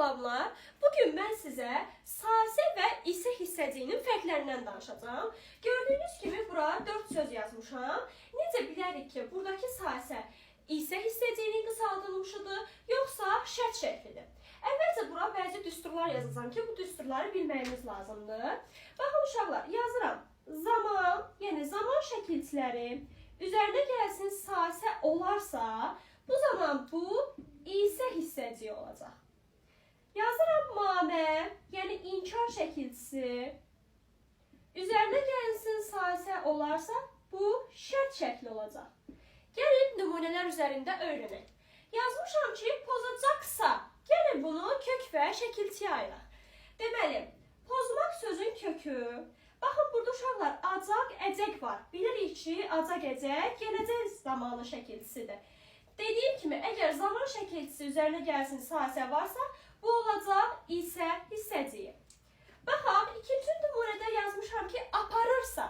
Salamlar. Bugün mən sizə sasə və isə hissəciyinin fərqlərindən danışacağam. Gördüyünüz kimi bura 4 söz yazmışam. Necə bilərik ki, buradakı sasə isə hissəciyinin qısaldılmışıdır, yoxsa şərt şəklidir? Əvvəlcə bura bəzi düsturlar yazacağam ki, bu düsturları bilməyiniz lazımdır. Baxın uşaqlar, yazıram. Zaman, yəni zaman şəkilçiləri üzərinə gəlsin sasə olarsa, bu zaman bu isə hissəciyi olacaq. Yazıram mamə, yəni inkar şəkilçisi. Üzərinə gəlsin sasə olarsa, bu şərt şəkli olacaq. Gəlin nümunələr üzərində öyrənək. Yazmışam ki, pozacaqsa, gəlin bunu kök və şəkilçiyə ayıraq. Deməli, pozmaq sözün kökü. Baxın, burada uşaqlar acaq, əcək var. Bilirik ki, acaq, əcək gələcək zamanı şəkilçisidir. Dediyim kimi, əgər zaman şəkilçisi üzərinə gəlsin sasə varsa, bu olacaq isə hissəciyi. Baxaq, ikinci nümunədə yazmışam ki, aparırsa.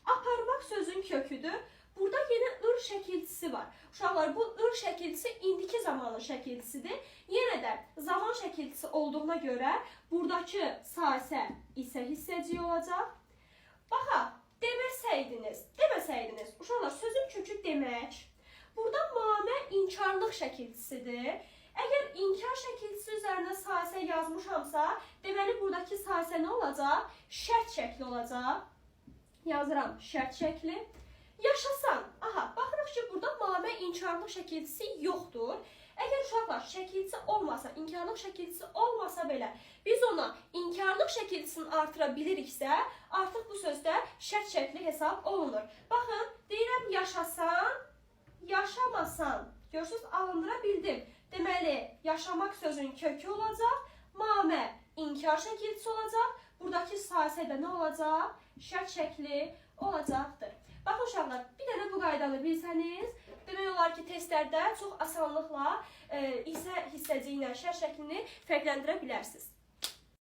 Aparmaq sözün köküdür. Burada yenə ır şəkilçisi var. Uşaqlar, bu ır şəkilçisi indiki zamanın şəkilçisidir. Yenə də zaman şəkilçisi olduğuna görə buradakı sasə isə hissəciyi olacaq. Baxaq, deməsəydiniz, deməsəydiniz. Uşaqlar, sözün kökü demək. Burada mamə inkarlıq şəkilçisidir. Əgər inkar şəkilçisi üzərinə sasə yazmışamsa, deməli buradakı sasə nə olacaq? Şərt şəkli olacaq. Yazıram şərt şəkli. Yaşasan. Aha, baxırıq ki, burada mamə inkarlıq şəkilçisi yoxdur. Əgər uşaqlar şəkilçi olmasa, inkarlıq şəkilçisi olmasa belə biz ona inkarlıq şəkilçisini artıra biliriksə, artıq bu sözdə şərt şəkli hesab olunur. Baxın, deyirəm yaşasan, yaşamasan. Görürsünüz, alındıra bildim. Deməli, yaşamaq sözün kökü olacaq, mamə inkar şəkilçisi olacaq. Buradakı sasə də nə olacaq? Şərt şəkli olacaqdır. Baxın uşaqlar, bir dənə bu qaydanı bilsəniz, demək olar ki, testlərdə çox asanlıqla isə hissəciyi ilə şərt şəklini fərqləndirə bilərsiniz.